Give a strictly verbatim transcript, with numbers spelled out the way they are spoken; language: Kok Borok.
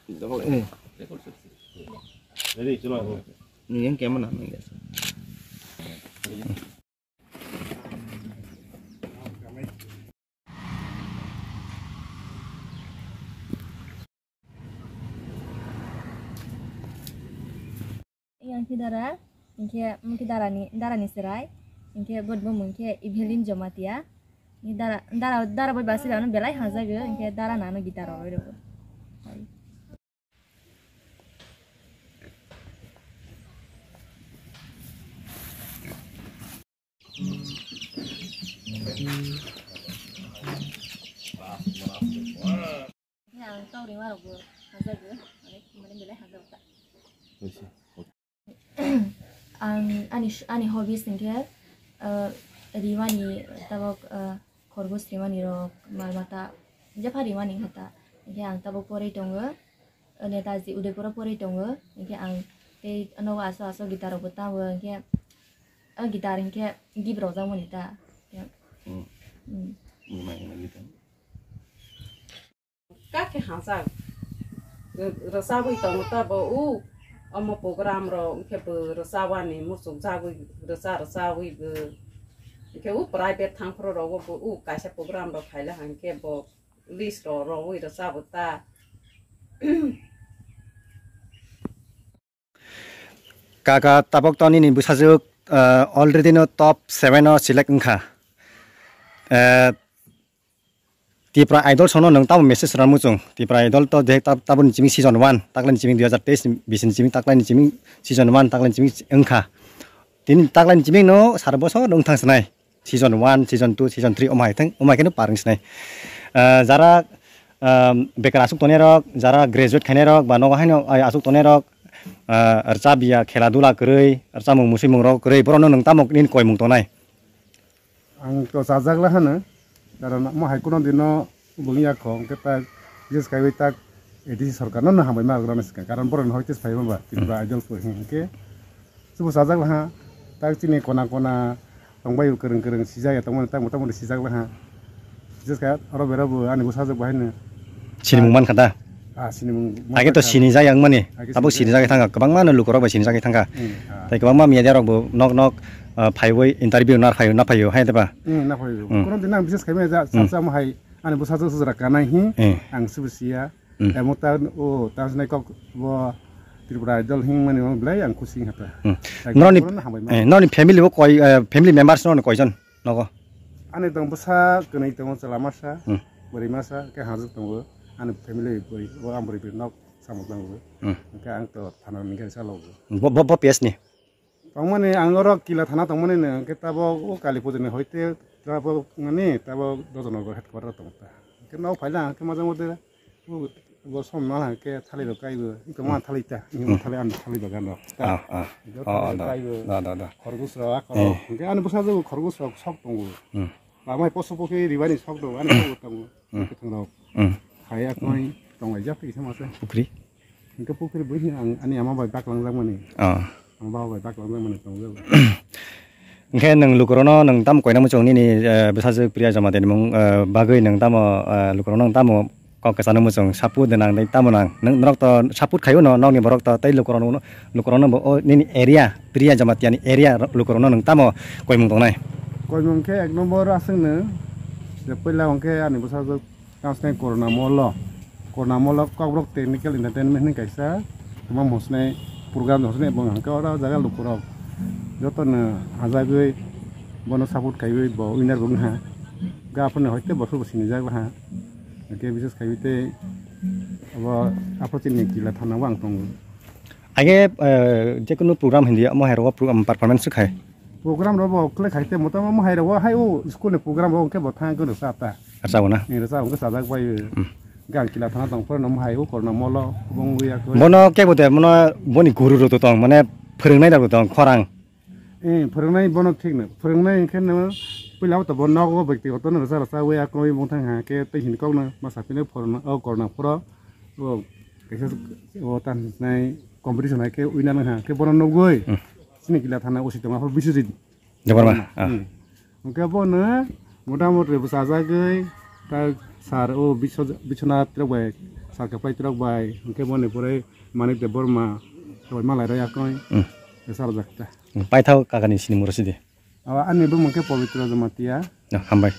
Eh. Nung yang kemana nung ya? Yang khe dara, hingkhe mungkhe darani, darani chwrai, hingkhe bot bumung khe Evelyn Jamatia. Ni dara, dara, dara bai basi dano belai hangjago, hingkhe dara nano guitar roi rw. Ang tau ringma rok bo hangjago, mane, mane belai hangjago ta. Ang ani, ani hobbies hingkhe, ah, rimani tabok, ah, khorgos rimani rok, mal mata jepha rimani hata. Hingkhe ang tabok poroi tongo, Netaji Udaipur o poroi tongo. Hingkhe ang tei nogo aso aso guitar rok bo tango, hingkhe o guitar hingkhe gift rok jakmani ta. Hmm. Hmm. Kake hangsa rwchabwi tongo ta bo u omo program rok hwnkhe bo rwchabani muchung jagwi rwcha rwchabwi bo hwnkhe u private thangphuru rogo bo u kaisa program rok khaila hwnkhe bo list rok rogwi rwchabo ta. Kaka tabok to nini bwsajwk, ah, already no top seven o select wngkha. Eh, Tipra Idol sono nwng tamo message rwna muchung. Tipra Idol to je tab-, taboni chiming season one, taklani chiming dui hazar teis ni bisini chiming taklani chiming season one, taklani chiming wngkha. Tini taklani chiming no sara bosor wng thang sinai. Season one, season two, season three, omai thang, omai kheno par wng sinai. Ah, jara, ah, bekar asuk tongnai rok, jara graduate khainai rok, ba nogo haino, ai, asuk tongnai rok, ah, rwchab ya, khela dula kwrwi, rwchapmung musimung rok kwrwi, borok no nwng tamo nini koimung tongnai? Ang to chajak la hano, karon mo hai kuno dino bung ya kho, hwnkhe ta, bises kaiwi tak A D C sarkar no, no hambai ma rwna swkang, karon borok no hoi test phai ma ba, Tripura Idol pho hwnkhe, Chubo sajak laha, tak chini kona kona tongbai kwrwng kwrwng sijak ya tongmani tak motamoti sijak laha. Bises khe oro bera bo ani bwsajwk bo haino. Sinimung mankha da? Ah, sinimung mankha. Age to sinijak ya wngmani. Age abo sinijak. Sinijak thangkha, kwbangma no lukurok bai sinijak thangkha. Hmm, ah. Tai kwbangma media rok bo nok nok, ah, phaiwi interview nar phaio, na phaio, hai da ba? Hmm, na phaio. Hmm. Kono din ang bises khaimaya ja, hmm, sa sa mo hai ani bwsajwk sujra kanai hi, hmm, ang sibo siya. Hmm. Tamo ta o ta sinai kok bo Tripura Idol hing mani o belai ang khusi hata. Hmm. Tei noroni, bono hambai ma. Eh, noroni family bo koi, eh, family members noroni koijon nogo? Ani tong bwsa kwnwi tongo, chwla masa, hmm, bwrwi masa, khe hajwk tongo. Ani family bwrwi, o ang bwrwi bwrwi nok samung tongo. Hmm. Hwnkhe ang to thana ni gari chalogo. Bo, bo, bo P S ni? Tongmani ang oro Kila thana tongmani no, hwnkhe tabok o Kali puja ni hoite tabok mani tabok Dojonogor headquarter tong ta. Hwnkhe nok phaila hwnkhe majang mode o, bo som ma hwnkhe thali rok kaibo, hwnkhe ma thali ta, hwnkhe ma thali an thali bagan rok ta. Ah, ah. Hwnkhe oh, thali da, kaibo, da, da, da. Khorgos rok, akorok. Eh. Hwnkhe ani bwsajwk khorgos rok sok tongo. Hmm. Bamai poso pokhe ribani sok tongo, ani sok tongo. Hmm. Kwthang rok. Hmm. Khaya koi tonglai jak kisa masa. Pukri? Hwnkhe pukhri buhi ang ani ama bai baklang jakmani. Ah. Ang baba bai baklang jakmani tong jago. Hwnkhe nwng lukurokno nwng tamo koina muchung nini, eh, bwsajwk Priya Jamatia ni mung, eh, bagwi nwng tamo, eh, lukurokno nwng tamo kok kwchano muchung support de nang tei tamo nang. Nwng norok to support khaio no nokni borok to tei lukurokno, lukurokno bo o nini area Priya Jamatia ni area lukurokno nwng tamo koimung tongnai? Koimung khe ek nombor aswkno je puila hwnkhe ani bwsajwk Tamo swnai Corona Mall o, Corona Mall o Kokborok Technical Entertainment hinwi kaisa, tamo mosnai program jang swnai bo hwnkhe oro jaga lukurok jotono hajagwi bono support khaiwi bo winner bo wngha. Ga aphano hoite bothor bo sinijak laha. Hwnkhe bises khaiwi tei abo aphano chini Kila thana o ang tongo. Age, eh, jekunu program hindi omo hai rogo program performance khai. Program rok bo khlai khai tei motom omo hai rok bo hai o school ni program rok hwnkhe bo thang khe rwchap ta. Rwchap na? Ni rwchap hwnkhe chajak bai o. Hmm. Gang Kila thana tong phano omo hai o Corona Mall o bong ya ko. Bono kebo de, bono boni guru rok to tong, mane phwrwngnai rok tong, khorang. Eh, phwrwngnai bono thik no. Phwrwngnai hwnkhe no puila o to bo nogo bektigoto no rwchap rwchap wi ya ko bong thang ha khe tei hin kok no masa phino phwrwngna o Corona phoro o kaisa o tan nai competition hai khe winner wngkha khe bono nugwi. Hmm. Chini Kila thana O C tongma phuru Biswajit Debbarma, ah. Hmm. Hwnkhe bono motamoti bwchajagwi ta sir o Biswa-, Biswanath rok bai Sakha Paitrok bai, hwnkhe boni pore Manik Debbarma, bai malai rw yakoi, Hmm. Sarjak ta. Hmm, paithao kakani sinimung rw sidi. Awa ani bumung khe Pabitra Jamatia. No, hambai.